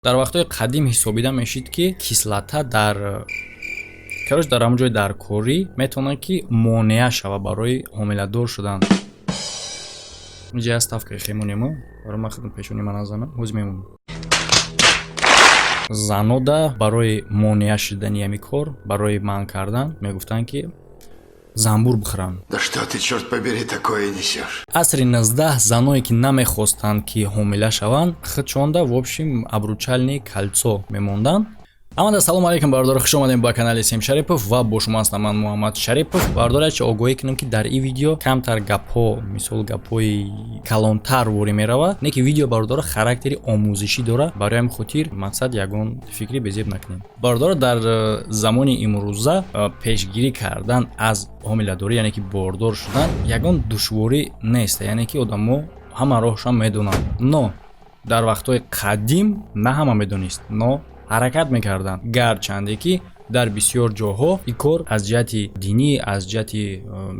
Дар вақтҳои қадим ҳисобида мешид, ки кислота дар, короче, дар ҳамон ҷои даркорӣ метавонад, ки монеа шавад барои ҳомиладор шудан. Инҷа як ставкаи хемонемо барои ман, худам пешони ман назанам, ҳозир мемонам. Занода барои монеа шудани ҳамин кор, барои манъ кардан мегуфтанд, ки занбур бихӯранд. Да что ты, черт побери, такое несешь? Асри 19 заное, ки намехостанд, ки ҳомила шаванд, худшонда, в общем, обручальный кольцо мемонданд. Амада салому алейкум, бародаро, хуш омадем ба канали Сем Шарипов ва бо шумо ҳастам ман, Муҳаммад Шарипов. Бародаро, чӣ огоҳӣ кунем, ки дар ин видео камтар гапҳо, мисол, гапҳои калонтар ворӣ меравад, не ки видео, бародаро, характери омӯзишӣ дорад. Барои ҳамин хотир, мақсад, ягон фикри безеб накунем. Бародаро, дар замони имрӯза пешгирӣ кардан аз ҳомиладорӣ, яъне ки бордор шудан, ягон душворӣ нест, яъне ки одамо ҳама роҳшон медонанд. Но дар вақтҳои қадим на ҳама медонист, но ҳаракат мекарданд, гарчанде ки дар бисёр ҷоҳо ин кор аз ҷиҳати динӣ, аз ҷиҳати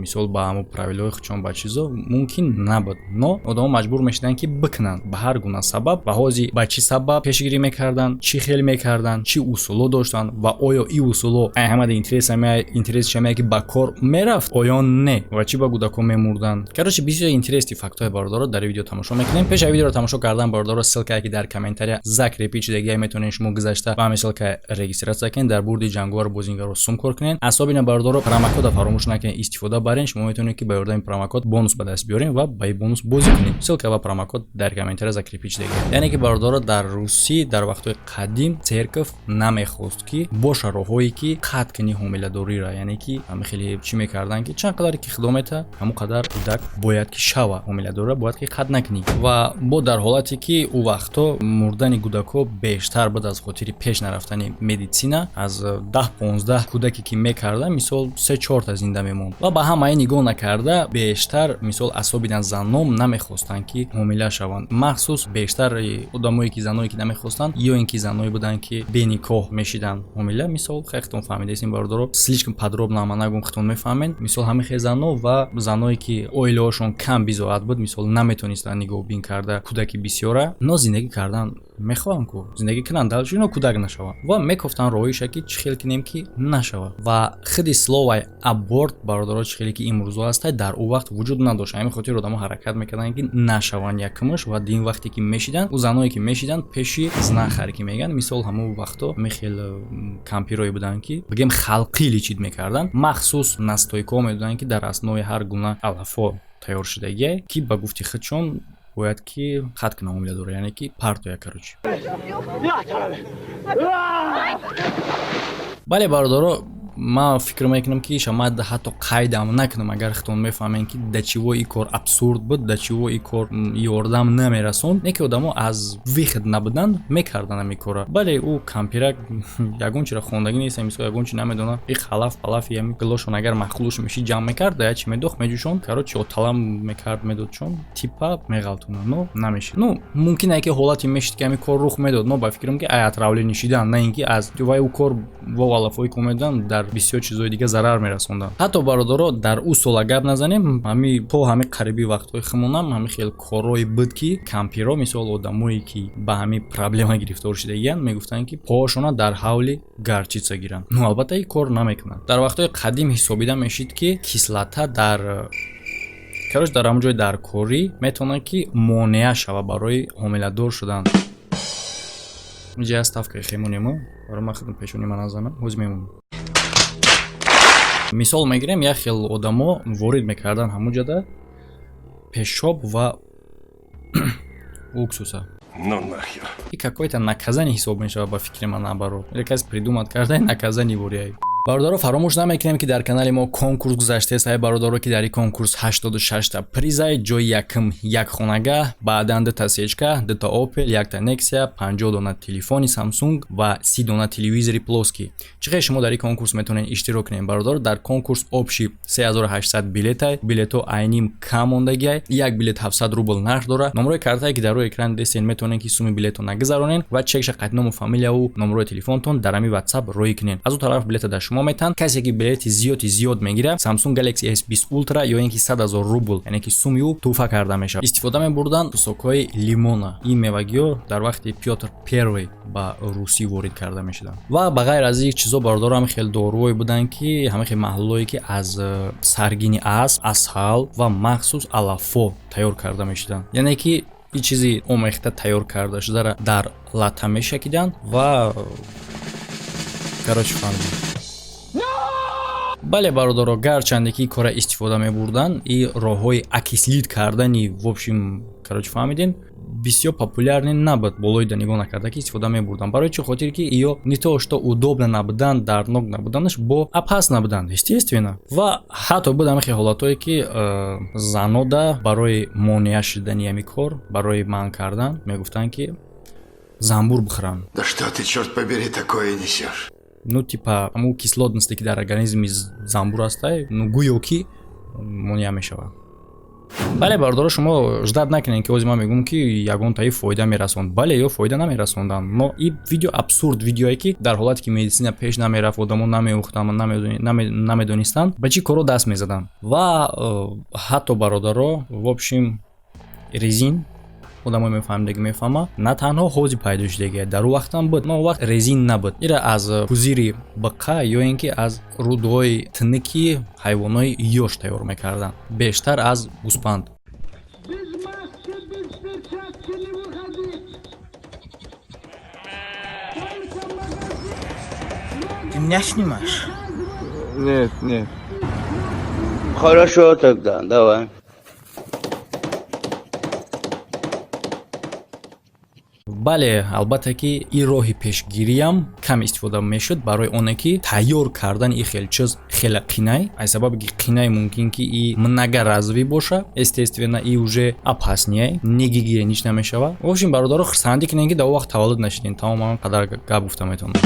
мисол, ба ҳамон правилаҳои худшон, ба чизо мумкин набуд, но одамо маҷбур мешуданд, ки бикунанд ба ҳар гуна сабаб. Ва ҳозир ба чӣ сабаб пешгирӣ мекарданд, чӣ хел мекарданд, чӣ усуло доштанд ва оё ин усуло, ай ҳамада интереси шамае, ки ба кор мерафт оё не, ва чӣ ба кӯдакон мемурданд. Короче, бисёр интересный фактҳои, бародаро, дар видео тамошо мекунем. Пеш аз видеоро тамошо кардан, бародаро, ссылкае, ки дар комментария закрепить шудагия, метавонед шумо гузашта ба ҳамин ссылка регистрация кунед, дар бурди ҷанговар бозингарро сум кор кунед. Асобина, бародаро, промокода фаромӯш накунед истифода барен. Шумо метавонед, ки ба ёрдами промокод бонус ба даст биёрем ва ба ин бонус бозӣ кунед. Ссылка ва промокод дар комментария закрепить шудагия. Яъне ки, бародаро, дар Русӣ дар вақтҳои қадим церковь намехост, ки боша роҳҳое, ки қатъ кунӣ ҳомиладориро, яъне ки ҳами хеле чӣ мекарданд, ки чанд қадаре ки худо мета, ҳамон қадар кӯдак бояд ки шава, ҳомиладориро бояд ки қатъ накунӣ. Ва бо дар ҳолате, ки ӯ вақтҳо мурдани кӯдакҳо бештар буд аз хотири пеш нарафтани медицина, аз 10-15 кӯдаке, ки мекарда, мисол, се чорта зинда мемонд. Ва ба ҳамаи нигоҳ накарда, бештар, мисол, асобидан заном намехостанд, ки ҳомила шаванд. Махсус бештари одамое ки, заное ки намехостанд, ё ин ки заное буданд, ки беникоҳ мешиданд ҳомила. Мисол, хеле фаҳмидаистем, бародаро, слишком подробно ама нагум, худтон мефаҳмед. Мисол, ҳамин хел зано ва заное, ки оилаҳошон кам бизоат буд, мисол, наметонистанд нигоҳбин карда кӯдаки бисёра, но зиндагӣ кардан мехоҳанд ку, зиндагӣ кунанд, далчи ино кӯдак нашаванд, ва мекофтанд роҳиша, ки чӣ хел кунем, ки нашавад. Ва худи словаи аборт, бародаро, чӣ хеле ки имрӯзо ҳастай, дар ӯ вақт вуҷуд надошт. Ҳамин хотир одамо ҳаракат мекарданд, ки нашаванд якумаш. Ва дин вақте ки мешиданд, ӯ заное ки мешиданд, пеши знахарь ки мегӯянд, мисол, ҳамон вақто ҳамин хел кампирое буданд, ки бигем, халқӣ лечить мекарданд, махсус настойкаҳо медоданд, ки дар аснои ҳар гуна алафҳо тайёр шудагие, ки ба гуфти худшон бояд ки қатъ кунам ҳомиладорро, яъне ки партоя, короче. Бале, бародаро, ман фикр мекунам, ки шама ҳатто қайдам накунам, агар худтон мефаҳмем, ки да чиво ин кор абсурд буд, да чиво ин кор ёрдам намерасонд, не ки одамо аз выход набуданд, мекарданд ҳамин корро. Бале, ӯ кампирак ягон чиро хондагӣ нест, мисол, ягон чи намедонад, и халаф палаф ями гилошон агар махлуш мешид, ҷамъ мекард, да ячи медохт, меҷӯшонд, короче, оталам мекард, медодшон, типа меғалтонад, но намешид. Ну, мумкин ае, ки ҳолате мешид, ки ҳамин кор рух медод, но ба фикрам, ки ай отравление шидан, на ин ки аз вай ӯ кор во алафҳое ки медоданд, дар бисёр чизҳои дига зарар мерасонданд. Ҳатто, бародаро, дар ӯ сола гап назанем, ҳами то ҳами қариби вақтҳои химонам ҳами хел корҳое буд, ки кампиро, мисол, одамое, ки ба ҳамин проблема гирифтор шудагиянд, мегуфтанд, ки поҳошона дар ҳавли горчица гиранд. Ну, албатта, ин кор намекунанд. Дар вақтҳои қадим ҳисобида мешид, ки кислота дар, короче, дар ҳамон ҷои даркорӣ метавонад, ки монеа шавад барои ҳомиладор шудан. Инҷа як ставкаи хемонемо барои ман, худам пешони ман назанам, ҳозир мемонам. Мисол мегирем, як хел одамо ворид мекарданд ҳамон ҷода пешоб ва уксуса. Ну нахер. И какое-то наказание ҳисоб мешавад, ба фикри ман, наоборот, или касе придумать карда наказание ворияй. Бародаро, фаромӯш намекунем, ки дар канали мо конкурс гузаштааст. Ай бародаро, ки дар ин конкурс 86та призай: ҷои якум як хонага, баъдан дута сечка, дута Опел, якта Нексия, 50 дона телефони Самсунг ва 30 дона телевизори плоский. Чӣ хел шумо дар ин конкурс метавонед иштирок кунед, бародаро? Дар конкурс общий 3800 билетай, билетҳо айним кам мондагиай, як билет 700 рубл нарх дорад. Номерои картае, ки дар рӯи экран дестен, метавонед, ки суми билетро нагузаронед ва чекша, қатъному, фамилияву номерои телефонтон дар ҳамин Ватсап роӣ кунед. Аз он тараф билета дар шумо шумо метаҳанд. Касе ки билети зиёди зиёд мегирад, Samsung Galaxy S20 Ultra ё ин ки 100 000 рубл, яъне ки суми ӯ тӯҳфа карда мешавад. Истифода мебурданд сокҳои лимона. Ин мевагиҳо дар вақти Пётр Первый ба Русӣ ворид карда мешуданд. Ва ба ғайр аз ин чизо, бародаро, ҳамин хел доруҳое буданд, ки ҳамин хел маҳлулое, ки аз саргини асп, асал ва махсус алафҳо тайёр карда мешуданд, яъне ки ин чизи омехта тайёр карда шударо дар лата мешакиданд ва, короче, фаҳмидем. Бале, бародаро, гарчанде ки кора истифода мебурданд и роҳҳои окислить кардани, в общем, короче, фаҳмидем, бисёр популярный набуд. Болои да нигоҳ накарда ки истифода мебурданд. Барои чӣ хотир ки ё не то что удобно набуданд, дарднок набуданаш, бо опасно набуданд, естественно. Ва ҳатто буд ҳамин хел ҳолатҳое, ки занода барои монеа шудани ҳамин кор, барои манъ кардан мегуфтанд, ки занбур бихӯранд. Да что ты, черт побери, такое несешь? Ну, типа, ҳамун кислотности, ки дар организми занбур ҳастай, ну, гӯё ки монеа мешавад. Бале, бародаро, шумо ждать накунед, ки ҳозир ман мегӯм, ки ягон таи фоида мерасонд. Бале, ё фоида намерасонданд, но и видео абсурд видеое, ки дар ҳолате ки медицина пеш намерафт, одамо намеухтанд, намедонистанд, ба чӣ корро даст мезаданд. Ва ҳатто, бародаро, в общем, резин, одамои мефаҳмидаги мефаҳма, на танҳо ҳозир пайдо шудагия, дар он вақтам буд, но он вақт резин набуд. Ира аз пузыри биқа ё ин ки аз рӯдҳои тиники ҳайвонҳои ёш тайёр мекарданд, бештар аз гӯспанд. Без маски, без перчатки не выходить. Только в магазин. Ты меня снимаешь? Нет, нет. Хорошо тогда, давай. Бале, албатта, ки ин роҳи пешгириам кам истифода мешуд, барои оне ки тайёр кардани ин хел чиз хеле қинай. Аз сабаби ки қинай, мумкин ки и многоразовый боша, естественно, и уже опаснее, не гигиенич намешава. В общем, бародаро, хурсандӣ кунем, ки дар он вақт таваллуд нашидем. Тамоман қадар гап гуфта метавонам.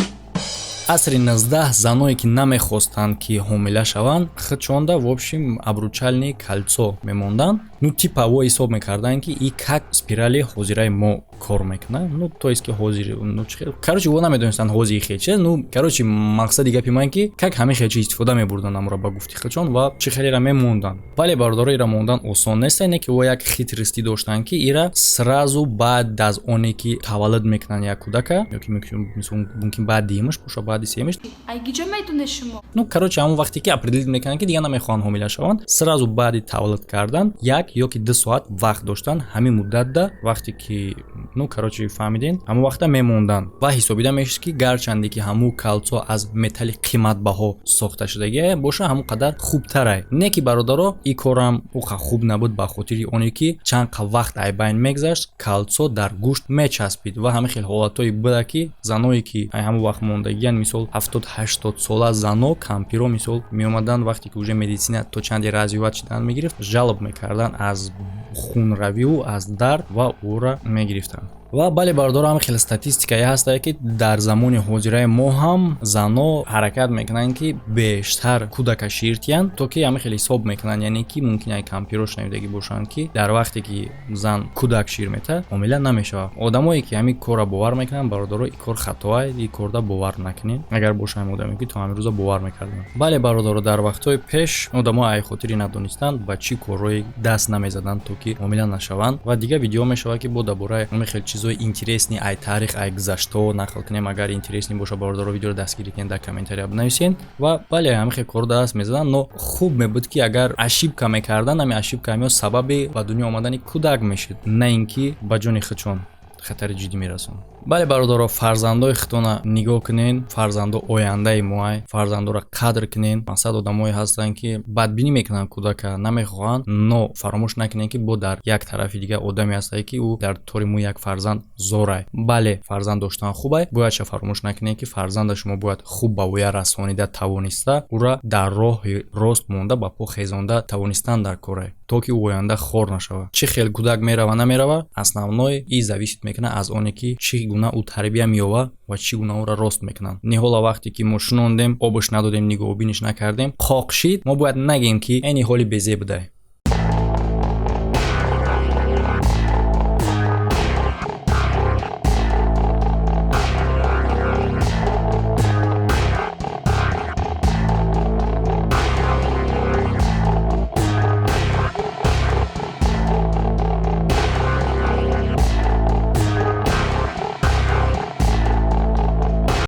Асри 19 заное, ки намехостанд, ки ҳомила шаванд, худшонда, в общем, обручальный кольцо мемонданд. Ну, типа, во ҳисоб мекарданд, ки и как спирали ҳозираи мо кор мекунад. Ну, то есть ки ҳозир, ну, короче, во намедонистанд ҳозир хече. Ну, короче, мақсади гапи ман, ки как ҳамин хече истифода мебурданд амро ба гуфти худшон ва чӣ хелера мемонданд. Вале, бародаро, ира мондан осон нест, ине ки во як хитрости доштанд, ки ира сразу баъд аз оне ки таваллуд мекунанд як кӯдака, ё ки мумкин баъд дуюмаш боша, баъди сеюмаш. Ай гиҷо медонед шумо? Ну, короче, ҳамон вақте ки определить мекунанд, ки дигар намехоҳанд ҳомила шаванд, сразу баъди таваллуд кардан 1 ё ки 2 соат вақт доштанд. Ҳамин муддатда, вақте ки, ну, короче, фаҳмиден, ҳамон вақта мемонданд ва ҳисобида мешуд, ки гарчанде ки ҳамун кольцо аз металли қиматбаҳо сохта шудагия боша, ҳамон қадар хубтарай. Не ки, бародаро, ин корам уқа хуб набуд, ба хотири оне ки чанд қа вақт ай байн мегзашт, кольцо дар гӯшт мечаспид. Ва ҳамин хел ҳолатҳое буда, ки заное, ки ай ҳамон вақт мондагиян, мисол, 70-80 сола зано, кампиро, мисол, меомаданд, вақте ки уже медицина то чанде развивать шудан мегирифт, жалоб мекарданд аз хунравию аз дард ва ӯра мегирифтанд. Ва бале, бародаро, ҳам хеле статистикае ҳастае, ки дар замони ҳозираи мо ҳам зано ҳаракат мекунанд, ки бештар кӯдака шир тиҳанд, то ки ҳамин хеле ҳисоб мекунанд, яъне ки мумкин ай кампиро шунавидагӣ бошанд, ки дар вақте ки зан кӯдак шир метаҳад, ҳомила намешавад. Одамое, ки ҳамин корро бовар мекунанд, бародаро, ин кор хатоа, ин корда бовар накунед. Агар боша ҳамин одаме, ки то ҳамин рӯза бовар мекарданд. Бале, бародаро, дар вақтҳои пеш одамо ай хотири надонистан ба чӣ корҳое даст намезаданд, то ки ҳомила нашаванд. Ва дигар видео мешавад, ки бо дар бораи ҳамин хел чизҳои интересный ай таърих, ай гузаштаҳо нақл кунем. Агар интересный боша, бародаро, видеоро дастгирӣ кунед, дар комментария бинависед. Ва бале, ҳамин хел корро даст мезаданд, но хуб мебуд, ки агар ошибка мекарданд, ҳамин ошибка ҳамиё сабаби ба дунё омадани кӯдак мешуд, на ин ки ба ҷони худшон хатари ҷиддӣ мерасонд. Бале, бародаро, фарзандои худтона нигоҳ кунен. Фарзандо ояндаи моай, фарзандоро қадр кунен. Мақсад, одамое ҳастанд, ки бадбинӣ мекунанд, кӯдака намехоҳанд, но фаромӯш накунен, ки бо дар як тарафи дигар одаме ҳастае, ки ӯ дар тори мӯи як фарзанд зорай. Бале, фарзанд доштан хубай, бояд ша фаромӯш накунен, ки фарзанда шумо бояд хуб ба воя расонида тавониста, ӯра дар роҳи рост монда, ба по хезонда тавонистан дар корай, то ки ӯ оянда хор нашавад. Чӣ хел кӯдак мерава, намерава, основное и зависит мекунад аз оне, ки чӣ гуна ӯ тарбия меёбад ва чӣ гуна ӯро рост мекунанд. Ниҳола вақте ки мо шунондем, обаш надодем, нигоҳубиниш накардем, қоқ шид, мо бояд нагем, ки эни ҳоли безеб будай.